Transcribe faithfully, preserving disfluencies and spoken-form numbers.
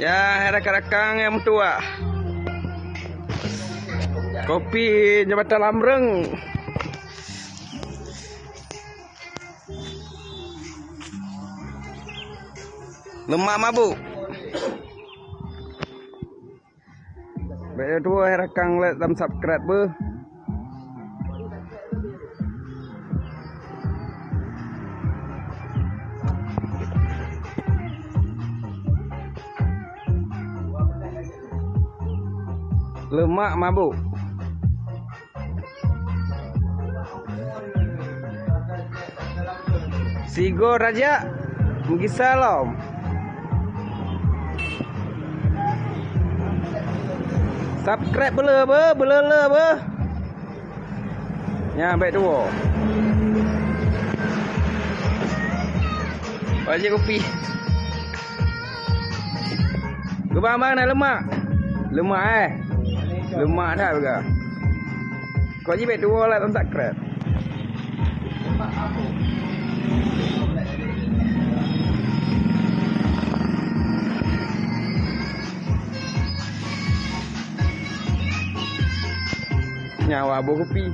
Ya, rakan-rakan nyang meutuah. Kopi Jabatan Lamreng. Lemak mabuk. Bèk tuwoe hai rakan, like dan subscribe beuh. Lemak mabuk. Sigoe rajak meugisa lom. Subscribe beu le beuh, beu le le beuh. Nyan bèk tuwoe. Wajib kupi. Geuba-ba na lemak. Lemak, eh. Lemak that beuga. Kok jih bèk tuwoe, like dan subscribe. Nyawa boh kupi.